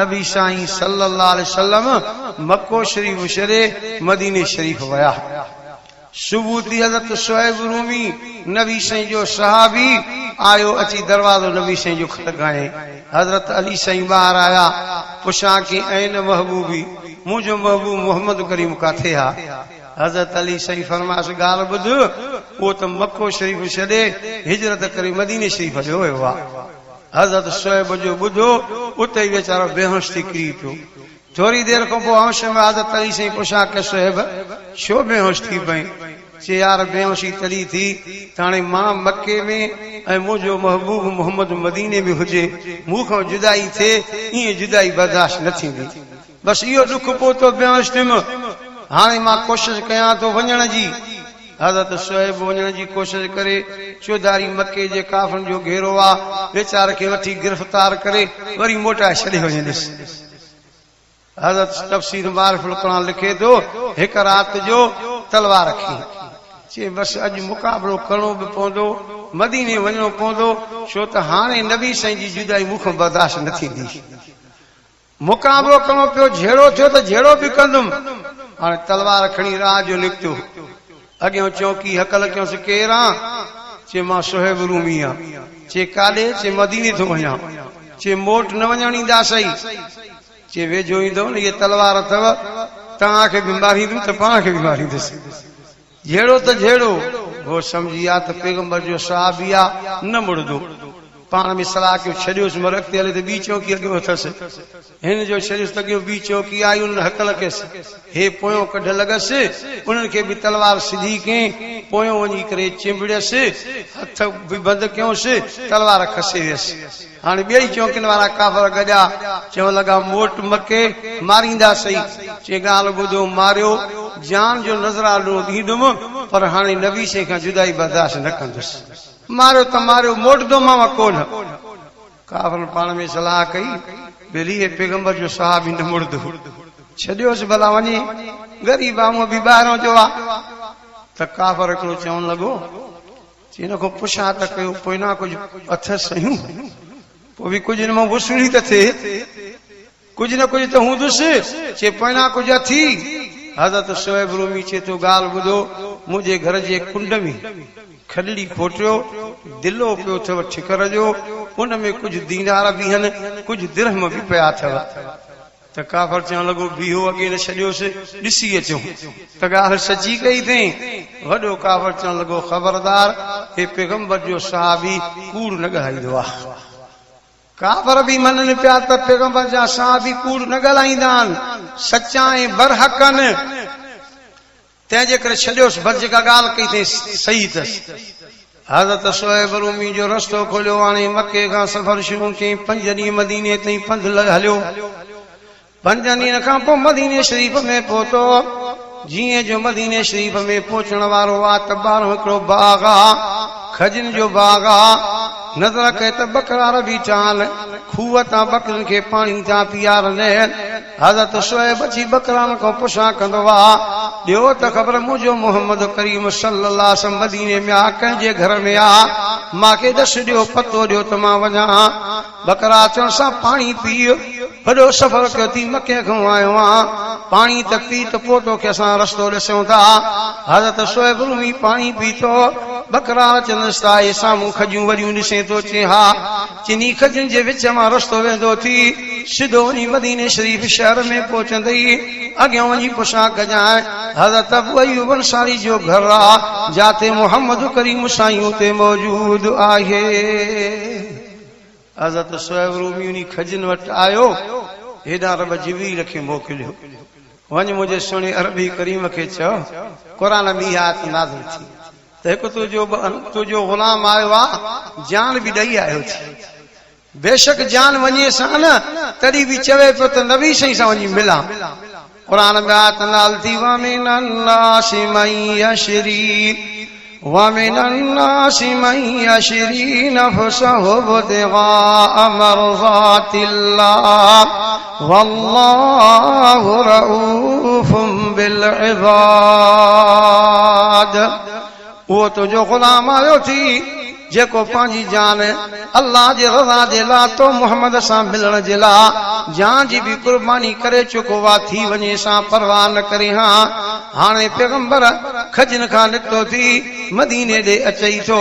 نبي سائين صلّي الله عليه وسلّم مڪو شريف ڇڏي مديني شريف ويا. صبح ٿي حضرت صهيب رومي نبي سائين جو صحابي آيو اچي دروازو نبي سائين جو کڙڪايائين. حضرت علي سائين ٻاهر آيا پڇان ڪي اين محبوبي منهنجو محبوب محمد ڪريم ڪاٿي آ؟ حضرت علي سائين فرمايس ڳالهه ٻڌ اهو ته مڪو شريف ڇڏي هجرت ڪري مديني شريف هليو ويو آ. حضرت صهيب جو ٻڌو، اتي ئي ويچارو بيهوش ٿي ڪري پيو. ٿوري دير کان پوء هوش ۾ حضرت علي سائين پڇا ڪيس، صهيب! ڇو بيهوش ٿي پئين؟ چي يار بيهوشي تڏهن ٿي ته هاڻي مان مڪي ۾ ۽ منهنجو محبوب محمد مديني ۾ هجي، مون کان جدائي ٿئي، ائين جدائي برداشت نه ٿيندي. بس اهو ڏک پهتو بيهوش ٿيم. هاڻي مان ڪوشش ڪيان ٿو وڃڻ جي. حضرت صهيب وڃڻ جي ڪوشش ڪري، چوڌاري مڪي جي ڪافرن جو گهيرو آ، ويچار کي وٺي گرفتار ڪري وري موٽائي ڇڏي وڃي ڏس. حضرت تفسير معارف القرآن لکي ٿو، هڪ رات جو تلوار کي چي بس اڄ مقابلو ڪرڻو به پوندو، مديني وڃڻو پوندو، ڇو ته هاڻي نبي سائين جي جدائي مون کان برداشت نه ٿيندي. مقابلو ڪرڻو پيو، جهيڙو ٿيو ته جهيڙو به ڪندم. هاڻي تلوار کڻي راهه جو نڪتو. اڳيان چونڪي هڪل ڪيونس، ڪير آن؟ چي مان صهيب رومي آن. چي ڪاڏي؟ چي مديني ٿو وڃان. چي موٽ نه وڃڻ ڏينداسئي. چي ويجهو ايندؤ نه هيء تلوار اٿو، توهان کي به ماريندم ته پاڻ کي به ماريندس. جهيڙو ته جهيڙو، هو سمجهي ها ته پيغمبر جو صحابي آ، نه مڙندو. پاڻ ۾ صلاح ڪيو، ڇڏيوس مر اڳتي هلي ته ٻي چونڪي اڳيون اٿس. هن جو ڇڏيوس ته اڳيون ٻي چونڪي آئي، انهن هڪل ڪيس. هي پويون ڪڍ لڳس، انهن کي به تلوار سڌي ڪئين، پويون وڃي ڪري چنبڙيس، هٿ به بند ڪيونس، تلوار کسي ويس. هاڻي ٻئي چونڪين وارا ڪافر گڏيا، چوڻ لڳا، موٽ مڪي، مارينداسئي. چي ڳالهه ٻڌو، ماريو، جان جو نذرانو ڏيندم، پر هاڻي نبي سائين کان جدائي برداشت نه ڪندس. ماريو ته ماريو، موٽندومانء ڪونه. ڪافرن پاڻ ۾ صلاح ڪئي، ٻيلي هي پيغمبر جو صحابي نه مڙندو. ڇڏيوس ڀلا وڃي، غريب آ، هونء به ٻاهران جو آ. ته ڪافر هڪڙو چوڻ لڳو. چي هن کان پڇا ته ڪيو پوء نه ڪجهه اٿس سهيون پوء به ڪجهه هن مان وصولي ته ٿئي ڪجهه نه ڪجهه ته هوندس چي پوء نه ڪجهه اٿي حضرت صهيب رومي چي ٿو ڳالهه ٻڌو منهنجي گهر جي ڪنڊ ۾ کڏڙي کوٽيو دلو پيو اٿو ٺڪر جو ان ۾ ڪجهه دينار به هن ڪجهه درهم به پيا اٿو ته ڪافر چوڻ لڳو، بيهو اڳي نه ڇڏيوس، ڏسي اچون ته ڳالهه سچي ڪئي اٿئين. وڏو ڪافر چوڻ لڳو، خبردار، هي پيغمبر جو صحابي ڪوڙ نه ڳالهائيندو آهي. ڪافر به مڃن پيا ته پيغمبر جا صحابي ڪوڙ نه ڳالهائيندا آهن، سچا ۽ برحق آهن. تنهن جي ڪري ڇڏيوس، بس جيڪا ڳالهه ڪئي اٿئين صحيح اٿس. حضرت صهيب رومي جو رستو کوليو، هاڻي مڪي کان سفر شروع ڪيائين، پنج ڏينهن مديني تائين پنڌ هليو. پنجن ڏينهن کان پوء مديني شريف ۾ پهتو. جيئن جو مديني شريف ۾ پهچڻ وارو آ ته ٻاهرون هڪڙو باغ آ، کجين جو باغ آ. نظر ڪئي ته ٻڪرار بيٺا آهن، کوهه تان ٻڪرين کي پاڻي ٿا پيارن. حضرت صهيب اچي ٻڪران کان پڇا ڪندو آ، ڏيو ته خبر منهنجو محمد ڪريم صلي الله عليه وسلم مديني ۾ آ، ڪنهن جي گهر ۾ آ، مان کي ڏس ڏيو، پتو ڏيو ته مان وڃان. ٻڪرا اچڻ سان پاڻي پيء، وڏو سفر ڪيو ٿي مڪي کان آيو آن، پاڻي ته پي ته پوء توکي اسان رستو ڏسيون ٿا. حضرت صهيب رومي پاڻي پيتو، ٻڪرا اچنس ته آهي سامهون کجيون وڏيون ڏسين ٿو، چي ها. چني کجين جي وچ مان رستو ويندو ٿي، سڌو وڃي مديني شريف شهر ۾ پهچندئي، اڳيان وڃي پڇا ڪجانء، حضرت ابو ايوب انصاري جو گهر آ، جاتي محمد ڪريم سائين اتي موجود آهي. حضرت صهيب رومي انهي کجين وٽ آيو، هيڏانهن رب جبريل کي موڪليو، وڃ منهنجي سهڻي عربي ڪريم کي چئو، قرآن ۾ اها آيت نازل ٿي. ته هڪ تنهنجو غلام آيو آ، جان به ڏئي آيو ٿي. بيشڪ جان وڃي سان نه، تڏهن به چوي پيو ته نبي سائين سان وڃي ملان. قرآن ۾ آيت نازل ٿي، ومن الناس من يشري ومن الناس من يشري نفسه ابتغاء مرضات الله والله رؤوف بالعباد. اهو تنهنجو غلام آيو ٿي، جيڪو پنهنجي جان الله جي رضا جي لاء تو محمد سان ملڻ جي لاء جان جي به قرباني ڪري چڪو آ، ٿي وڃي سان پرواهه نه ڪرين ها. هاڻي پيغمبر کجين کان نڪتو ٿي مديني ڏي اچئي ٿو،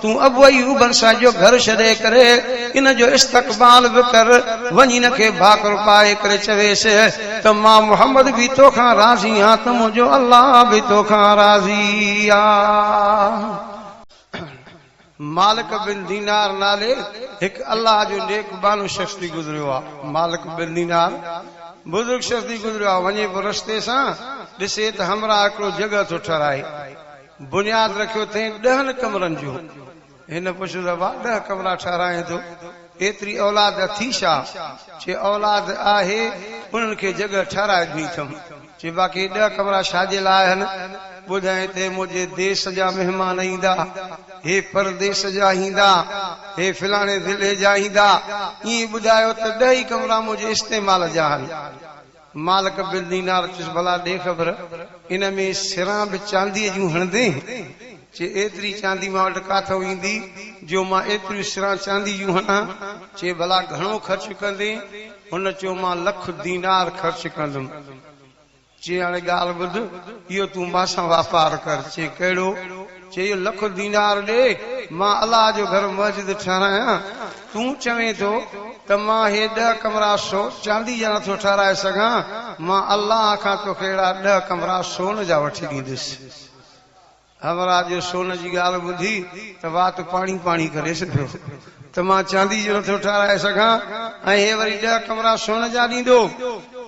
تون ابو ايوب انصاري جو گهر ڇڏي ڪري ان جو استقبال به ڪر، وڃي ان کي ڀاڪر پائي ڪري چويس ته مان محمد به توکان راضي آهيان ته منهنجو الله به توکان راضي آ. مالڪ بن دينار نالي هڪ الله جو نيڪ ٻانهو شخص ٿي گذريو آ. مالڪ بن دينار بزرگ شخص ٿي گذريو آ. وڃي پيو رستي سان، ڏسي ته همراهه هڪڙو جڳهه ٿو ٺهرائي. بنياد رکيو اٿئين ڏهن ڪمرن جو. هن پڇيو ته ابا ڏهه ڪمرا ٺهرائين ٿو، ايتري اولاد اٿي ڇا؟ چي اولاد آهي، انهن کي جڳهه ٺهرائي ڏني اٿم. چي باقي ڏهه ڪمرا ڇا جي لاء آهن؟ ٻڌائين ته منهنجي ديس جا مهمان ايندا، هي پرديس جا ايندا، هي فلاڻي ضلعي جا ايندا. ائين ٻڌايو ته ڏهه ئي ڪمرا منهنجي استعمال جا آهن. مالڪ بن دينار چيس ڀلا ڏي خبر، ان ۾ سران به چانديء جون هڻندين؟ چي ايتري چاندي مان وٽ ڪاٿئون ايندي جو مان ايتريون سران چاندي جون هڻان؟ چي ڀلا گهڻو خرچ ڪندين؟ هن چيو مان لک دينار خرچ ڪندم. چي هاڻي ڳالهه ٻڌ، اهو تون مان سان واپار ڪر. چي ڪهڙو؟ چي اهو لک دينار ڏي، مان الله جو گهر مسجد ٺهرايان. تون چوين ٿو ته مان هي ڏهه ڪمرا سو چاندي جا نٿو ٺهرائي سگهان، مان الله کان توکي اهڙا ڏهه ڪمرا سون جا وٺي ڏيندس. همراهه جو سون جي ڳالهه ٻڌي ته وات پاڻي پاڻي ڪريس پيو ته مان چاندي جو نٿو ٺهرائي سگهان ۽ هي وري ڏهه ڪمرا سون جا ڏيندو.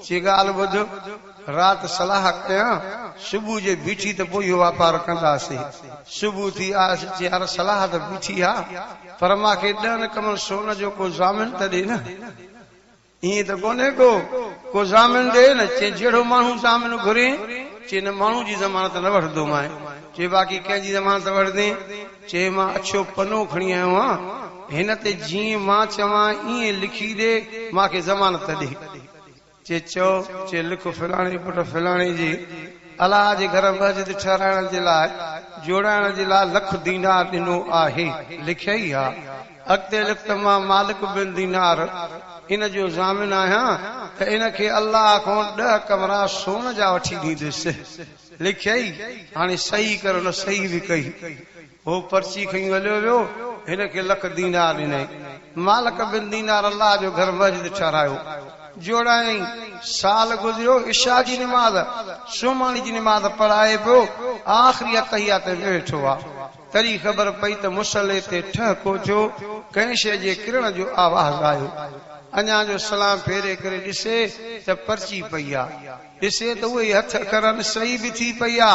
چي ڳالهه ٻڌ، رات صلاح ڪيان، صبح جي بيٺي ته پوء اهو واپار ڪنداسين. صبح ٿي آيس، چي يار صلاح ته بيٺي آ، پر مان کي ڏهن ڪمن سون جو ڪو ضامن ته ڏي نه. ائين ته ڪونهي ڪو، ڪو ضامن ڏي نه، چي جهڙو ماڻهو ضامن گهرين، چي نه ماڻهو جي ضمانت نه وٺندومانء، چي باقي ڪنهن جي ضمانت وٺندين، چي مان اڇو پنو کڻي آيو آهيان، هن تي جيئن مان چوان ائين لکي ڏي، مان کي ضمانت ڏي. چي چئو، چي لک فلاڻي پٽ فلاڻي جي الله جي گهر مسجد ٺهرائڻ جي لاء، جوڙائڻ جي لاء لک دينار ڏنو آهي، لکيئي ها. اڳتي لک ته مان مالڪ بن دينار ان جو ضامن آهيان ته ان کي الله کان ڏهه ڪمرا سون جا وٺي ڏيندس. لکيئي، هاڻي صحيح ڪر هن صحيح به ڪئي. هو پرچي کنيون هليو ويو، هن کي لک دينار ڏنائين. مالڪ بن دينار الله جو گهر مسجد ٺهرايو. جوڙايائين. سال گذريو، عشاء جي نماز، سومهاڻي جي نماز پڙهائي پيو، آخري التحيات ۾ ويٺو آ. تڏهن خبر پئي ته مصلي تي ٺهڪو ٿيو، ڪنهن شيء جي ڪرڻ جو آواز آيو. اڃا جو سلام ڦيري ڪري ڏسي ته پرچي پئي آ. ڏسي ته اهي هٿ اکرن صحيح به ٿي پئي آ،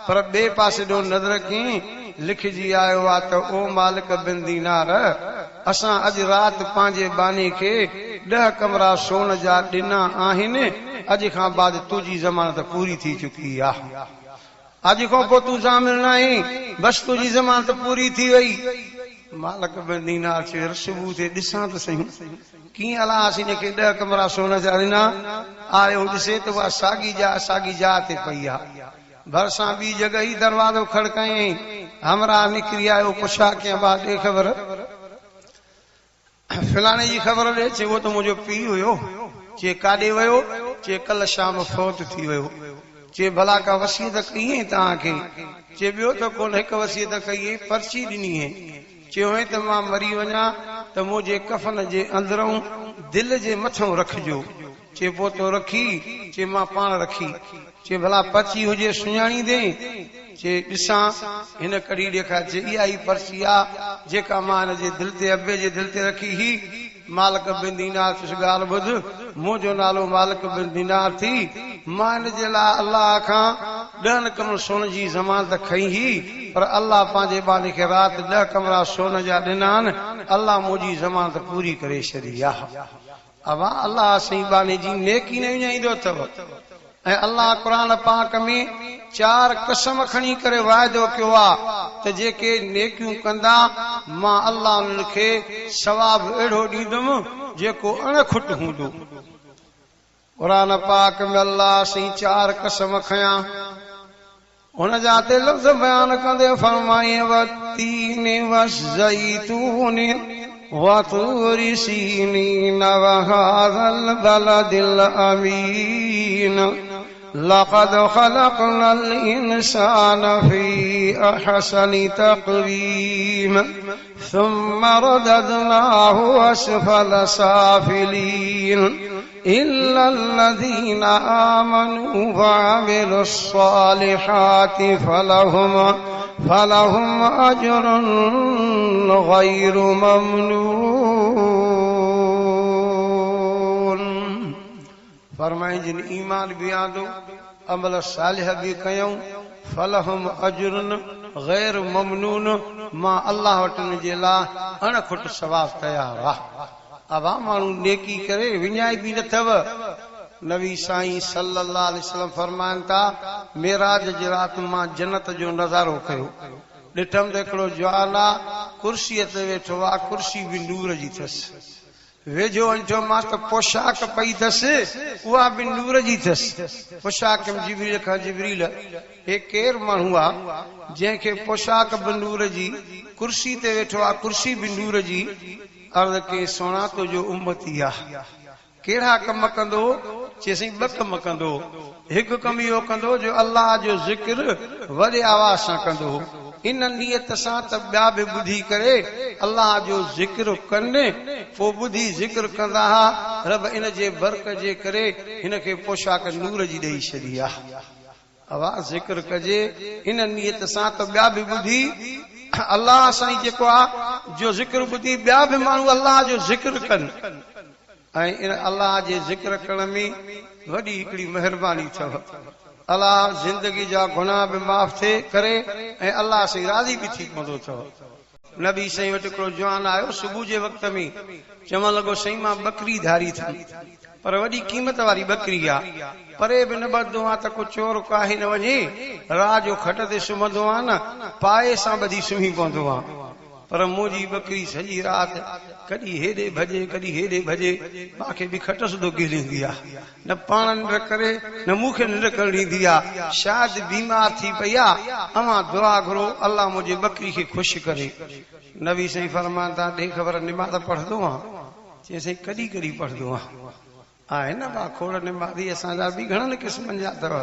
پر ٻئي پاسي ڏو نظر ڪين لکجي آيو آ ته او مالڪ بن دينار! اسان اڄ رات پنهنجي ٻانهي کي ڏهه ڪمرا سون جا ڏنا آهن، اڄ کان بعد تنهنجي ضمانت پوري ٿي چڪي آ. اڄ کان پوء تون ضامن ناهين، بس تنهنجي ضمانت پوري ٿي وئي. مالڪ بن دينار چيو، يار صبح ٿئي ڏسان ته سهي، ڪيئن الله سائين کي ڏهه ڪمرا سون جا ڏنا. آيو ڏسي ته اها ساڳي جاء ساڳي جاء تي پئي آ. ڀرسان ٻي جڳهه ئي دروازو کڙڪايائين. همراهه نڪري آيو، پڇا ڪيائين، ڀاء ڏي خبر. فلاڻي جي خبر ڏي، چي اهو ته منهنجو پيء هيو. چي ڪاڏي ويو؟ چي ڪلهه شام فوت ٿي ويو. چي ڀلا ڪا وصيت ڪئي هئين توهان کي؟ چي ٻيو ته ڪونه هڪ وصيت ڪئي هئين، پرچي ڏني هئين. چيو هئين ته مان مري وڃان ته منهنجي ڪفن جي اندرئون دل جي مٿئون رکجو. چي پوء تو رکي؟ چي مان پاڻ رکي. چي ڀلا پرچي هجي سڃاڻيندين؟ چي ڏسان. هن ڪڍي ڏيکاري. چي اها ئي پرچي آ جيڪا مان هن جي دل تي ابي جي دل تي رکي هئي. مالڪ بن دينار چيس ڳالهه ٻڌ، منهنجو نالو مالڪ بن دينار ٿي. مان هن جي لاء الله کان ڏهن ڪمرن سون جي ضمانت کنئي هئي، پر الله پنهنجي ٻانهي کي رات ڏهه ڪمرا سون جا ڏنا آهن. الله منهنجي ضمانت پوري ڪري ڇڏي آ. اوهان الله سائين ٻانهي جي نيڪي نه وڃائيندو اٿو ۽ الله قرآن پاڪ ۾ چار قسم کڻي ڪري واعدو ڪيو آ ته جيڪي نيڪيون ڪندا مان الله انهن کي ثواب اهڙو ڏيندم جيڪو اڻ کٽ هوندو. قرآن پاڪ ۾ الله سائين چار قسم کنيا. ان جا تي لفظ بيان ڪندي فرمائين والتين والزيتون وطور سينين وهذا البلد الامين لقد خلقنا الانسان في احسن تقويم ثم رددناه اسفل سافلين الا الذين آمنوا وعملوا الصالحات فلهم فلهم اجر غير ممنون فرمائين جن ايمان به آندو عمل صالح به ڪيائون فلهم اجر غير ممنون مان الله وٽ ان جي لاء اڻ کٽ ثواب تيار آ. ابا ماڻهو نيڪي ڪري وڃائي به نه ٿو. نبي سائين صلّي الله عليه وسلّم فرمائن ٿا، معراج جي رات مان جنت جو نظارو ڪيو. ڏٺم ته هڪڙو جوان آ، ڪرسيء تي ويٺو آ، ڪرسي به نور جي ٿس. ويجهو وڃي ٿو مان ته پوشاڪ پئي ٿس، اها به نور جي ٿس. پڇا ڪيم جبريل کان، جبريل! هي ڪير ماڻهو آ، جنهن کي پوشاڪ به نور جي، ڪرسي تي ويٺو آ، ڪرسي به نور جي. عرض ڪيائين، سهڻا تنهنجو امتي آ. ڪهڙا ڪم ڪندو؟ چيسين، ٻه ڪم ڪندو. هڪ ڪم اهو ڪندو جو الله جو ذڪر وڏي آواز سان ڪندو. ان نيت سان ته ٻيا به ٻڌي ڪري الله جو ذڪر ڪن. پوء ٻڌي ذڪر ڪندا ها. رب ان جي برڪ جي ڪري هن کي پوشاڪ نور جي ڏئي ڇڏي آ. آواز ذڪر ڪجي ان نيت سان ته ٻيا به ٻڌي الله سائين جيڪو آ جو ذڪر ٻڌي ٻيا به ماڻهو الله جو ذڪر ڪن ۽ ان الله جي ذڪر ڪرڻ ۾ وڏي هڪڙي مهرباني اٿو الله زندگي جا گناهه به معاف ٿي ڪري ۽ الله سائين راضي به ٿي پوندو اٿو. نبي سائين وٽ هڪڙو جوان آيو صبح جي وقت ۾ چوڻ لڳو سائين مان ٻڪري ڌاري اٿم پر وڏي قيمت واري ٻڪري آ پري به نه ٻڌندو آن ته ڪو چور ڪاهي نه وڃي رات جو کٽ تي سمهندو آن نه پائي سان ٻڌي سمهي پوندو آن پر منهنجي ٻڪري سڄي رات ڪڏهن هيڏي ڀڄي ڪڏهن هيڏي ڀڄي مان کي به کٽ سوڌو گهليندي آ. نه پاڻ ننڊ ڪري نه مون کي ننڊ ڪرڻ ڏيندي آ، شايد بيمار ٿي پئي آ، اوهان دعا گهرو الله منهنجي ٻڪري کي خوش ڪري. نبي سائين فرمائن ٿا، ڏي خبر نماز پڙهندو آن؟ چيائين سائين ڪڏهن ڪڏهن پڙهندو آن. آهن نه ڀا کوڙ نمازي اسان جا به گهڻن قسمن جا اٿو.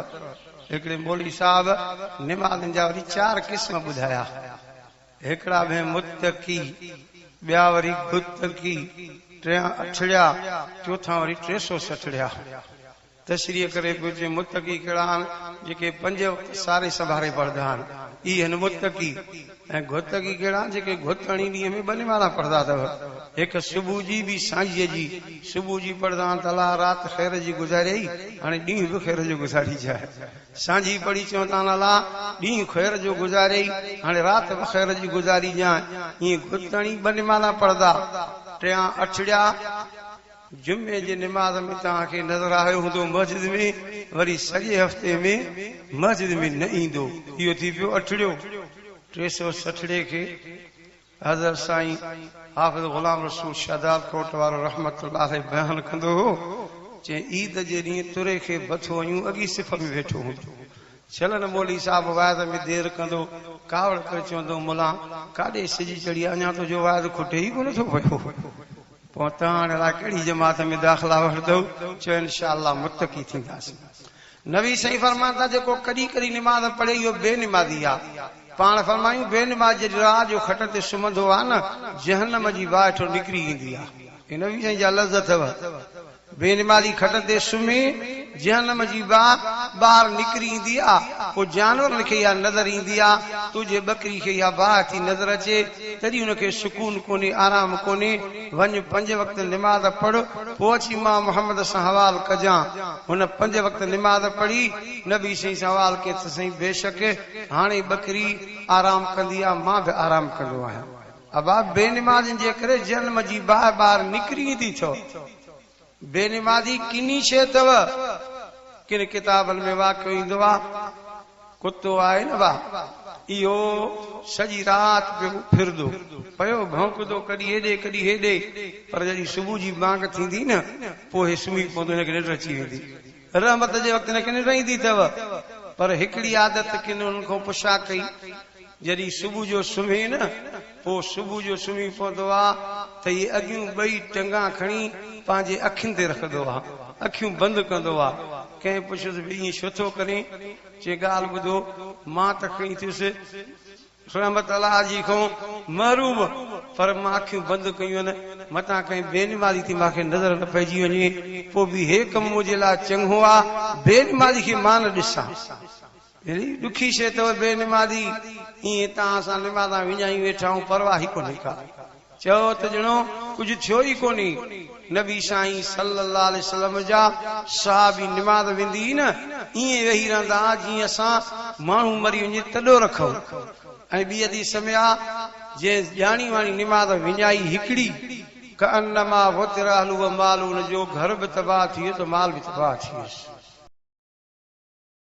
هڪڙي مولوي صاحب نمازين جا وري چار قسم ٻڌايا. هڪڙا به متقي، ٻيا وري گتقي، ٽيان اٺڙيا، چوٿان وري 300 سٺڙيا. تشريح ڪري پيو چئي متقي ڪهڙا آهن، جيڪي پنج وقت ساري سنڀاري پڙهندا آهن، اهي آهن متقي. ۽ گتقي ڪهڙا آهن، جيڪي گت هڻي ڏينهن ۾ ٻه نمازان پڙهندا اٿو، هڪ صبح جي ٻي سانجهيء جي. صبح جي پڙهندا آهن ته الله رات خير جي گذاريئي، هاڻي ڏينهن به خير جو گذاريجانء. سانجهي پڙهي چوندا آهن الله ڏينهن خير جو گذاريئي هاڻي رات به خير جي گذاريجانء. ائين گهتڻي ٻه نمازان پڙهندا. ٽيان اٺڙيا جمعي جي نماز ۾ توهان کي نظر آيو هوندو مسجد ۾ وري سڄي هفتي ۾ مسجد ۾ نه ايندو. اهو ٿي پيو اٺڙيو. 300 سٺڙي کي حضرت سائين حافظ غلام رسول شهداد ڪوٽ وارو رحمة الله عليه بيان ڪندو هو، چيائين عيد جي ڏينهن تري کي بٿو هنيون اڳي صف ۾ ويٺو هوندو. ڇل نه مولوي صاحب وعظ ۾ دير ڪندو، ڪاوڙ ڪري چوندو ملان ڪاڏي سج چڙهي آ اڃان تنهنجو وعظ کٽي ئي ڪونه ٿو پيو. پوء توهان هاڻي الاء ڪهڙي جماعت ۾ داخلا وٺندؤ؟ چيو انشاء الله متقي ٿينداسين. نبي سائين فرمائن ٿا جيڪو ڪڏهن ڪڏهن نماز پڙهي اهو بي نمازي آ. پاڻ فرمايون بي نماز جڏهن رات جو کٽ تي سمهندو آ نه جهنم جي باهه هيٺو نڪري ايندي آ. هي نبي سائين جا لفظ اٿو. بي نمازي کٽ تي سمهي جهنم جي باهه ٻاهر نڪري ايندي آ پوء جانورن کي اها نظر ايندي آ تنهنجي ٻڪري کي اها باهه ٿي نظر اچي تڏهن ان کي سڪون ڪونهي آرام ڪونهي وڃ پنج وقت نماز پڙهه پوء اچي مان محمد سان حوال ڪجان هن پنج وقت نماز پڙهي نبي سائين سان حوال ڪيس ته سائين بيشڪ هاڻي ٻڪري آرام ڪندي آ مان به آرام ڪندو آهيان. ابا بي نمازين جي ڪري جهنم جي باهه ٻاهر نڪري ايندي ٿو. بي نمازي ڪني شيء اٿو. ڪن ڪتابن ۾ واقعو ايندو آ ڪتو آهي نه ڀا اهو سڄي رات پيو ڦردو پيو ڀونڪدو ڪڏهن هيڏي ڪڏهن هيڏي پر جڏهن صبح جي بانگ ٿيندي نه پوء هي سمهي پوندو هن کي ننڊ اچي ويندي رحمت جي وقت هن کي ننڊ ايندي اٿو. پر هڪڙي عادت ڪن انهن کان پڇا ڪئي، جڏهن صبح جو سمهي نه، پوء صبح جو سمهي پوندو آ ته اهي اڳيون ٻئي ٽنگان کڻي پنهنجي اکين تي رکندو آ، اکيون بند ڪندو آ. ڪنهن پڇيس ڀئي ائين ڇو ٿو ڪرين؟ چي ڳالهه ٻڌو، مان ته کڻي ٿيس رحمت الله جي کان محروم، پر مان اکيون بند ڪيون آهن، متان ڪنهن بي نمازي تي مان کي نظر نه پئجي وڃي، پوء به هي ڪم منهنجي لاء چڱو آ، بي نمازي کي مان نه ڏسان. اهڙي ڏکي شيء اٿو بي نمازي، ائين تان اسان نمازان وڃائي ويٺا آهيون، پرواهه ئي ڪونهي ڪا. چيو ته ڄڻو ڪجهه ٿيو ئي ڪونهي. نبي سائين صلّي اللّٰه عليه وسلّم جا صحابي نماز ويندي ئي نه ائين ويهي رهندا ها جيئن اسان ماڻهو مري وڃي تڏو رکون ۽ ٻي حديث ۾ آ جنهن ڄاڻي واڻي نماز وڃائي هڪڙي ڪأنما وتر اهله وماله ان جو گهر به تباهه ٿي ويو ته مال به تباهه ٿي ويس.